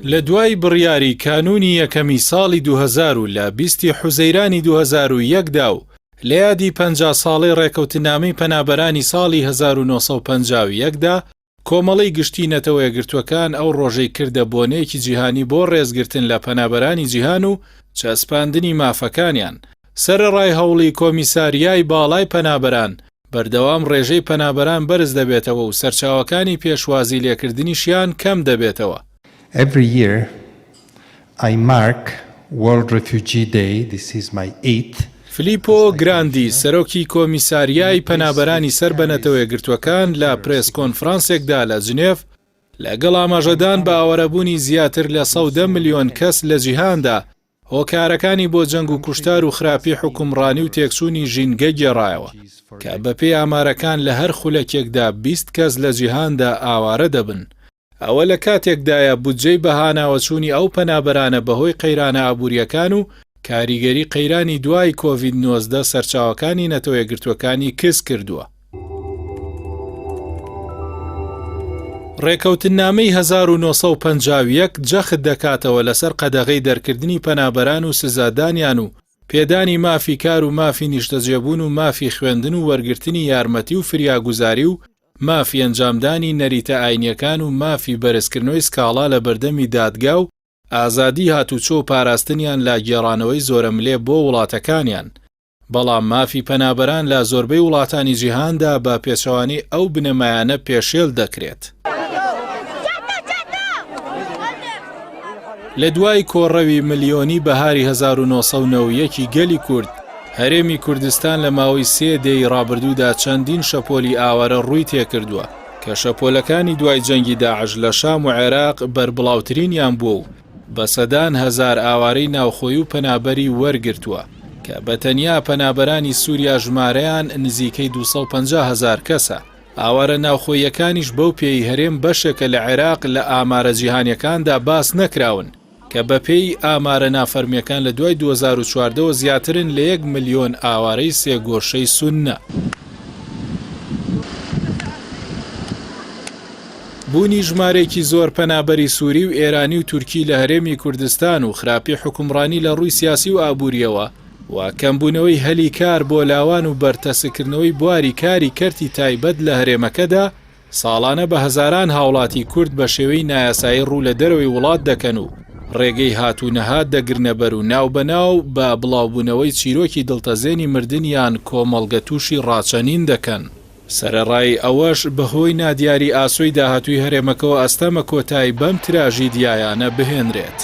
لە دوای بڕیاری کانوونی یەکەمی ساڵی 2000 و لە 20 حوزەیرانی 2001 دا و لە یادی 50 ساڵەی ڕێکەوتنامەی پەنابەرانی ساڵی 1951 دا کۆمەڵەی گشتی نەتەوەیەکگرتووەکان ئەو ڕۆژەی کردە بۆنەیەکی جیهانی بۆ ڕێزگرتن لە پەنابەرانی جیهان و چەسپاندنی مافەکانیان. سەرەڕای هەوڵی کۆمیساریای باڵای پەنابەران، بەردەوام ڕێژەی پەنابەران بەرز دەبێتەوە و سەرچاوەکانی پێشوازی لێکردنیشیان کەم دەبێتەوە. Every year I mark World Refugee Day, this is my eighth. فلیپۆ گراندی، سەرۆکی کۆمیساریای پەنابەرانی سەر بە نەتەوەیەکگرتووەکان لە پرێس کۆنفرانسێکدا لە جنێڤ، لەگەڵ ئاماژەدان بە ئاوارەبوونی زیاتر لە 110 ملیۆن کەس لە جیهاندا، هۆکارەکانی بۆ جەنگ و کوشتار و خراپی حوکمڕانی و تێکچوونی ژینگە گێڕایەوە، کە بەپێی ئامارەکان لە هەر خولەکێکدا 20 کەس لە جیهاندا ئاوارە دەبن. ئەوە لە کاتێکدایە بودجەی بەهاناوەچوونی ئەو پەنابەرانە بەهۆی قەیرانە ئابوورییەکان و کاریگەری قەیرانی دوای کۆڤید 19 سەرچاوەکانی نەتەوەیەکگرتووەکانی کز کردووە. ڕێکەوتننامەی 1951 جەخت دەکاتەوە لەسەر قەدەغەی دەرکردنی پەنابەران و سزادانیان و پێدانی مافی کار و مافی نیشتەجێبوون و مافی خوێندن و وەرگرتنی یارمەتی و فریاگوزاری و مافی ئەنجامدانی نەریتە ئاینیەکان و مافی بەرزکردنەوەی سکاڵا لە بەردەمی دادگا و ئازادی هاتوچۆ و پاراستنیان لە گێڕانەوەی زۆرەملێ بۆ وڵاتەکانیان. بەڵام مافی پەنابەران لە زۆربەی وڵاتانی جیهاندا بە پێچەوانەی ئەو بنەمایانە پێشێل دەکرێت. لە دوای کۆڕەوی ملیۆنی بەهاری 1991 ی گەلی کورد، هەرێمی کوردستان لە ماوەی سێ دەیەی ڕابردوودا چەندین شەپۆلی ئاوارە ڕووی تێکردووە، کە شەپۆلەکانی دوای جەنگی داعش لە شام و عێراق بەربڵاوترینیان بووە و بە سەدان هەزار ئاوارەی ناوخۆی و پەنابەری وەرگرتووە، کە بە تەنیا پەنابەرانی سووریا ژمارەیان نزیکەی 250 هەزار کەسە. ئاوارە ناوخۆییەکانیش بەو پێیەی هەرێم بەشێکە لە عێراق لە ئامارە جیهانیەکاندا باس نەکراون، کە بەپێی ئامارە نافەرمیەکان لە دوای 2014 وە زیاترن لە یەک ملیۆن ئاوارەی سێگۆشەی سوننە. بوونی ژمارەیەکی زۆر پەنابەری سوری و ئێرانی و تورکی لە هەرێمی کوردستان و خراپی حوکمڕانی لە ڕووی سیاسی و ئابووریەوە و کەمبوونەوەی هەلی کار بۆ لاوان و بەرتەسککردنەوەی بواری کاری کەرتی تایبەت لە هەرێمەکەدا، ساڵانە بە هەزاران هاوڵاتی کورد بە شێوەی نایاسایی ڕوو لە دەرەوەی وڵات دەکەن و ڕێگەی هات و نەهات دەگرنەبەر و ناوبەناو بە بڵاوبوونەوەی چیرۆکی دڵتەزێنی مردنیان کۆمەڵگە تووشی ڕاچەنین دەکەن. سەرەڕای ئەوەش بەهۆی نادیاری ئاسۆی داهاتووی هەرێمەکەوە ئەستەمە کۆتایی بەم تراژیدیایانە بهێنرێت.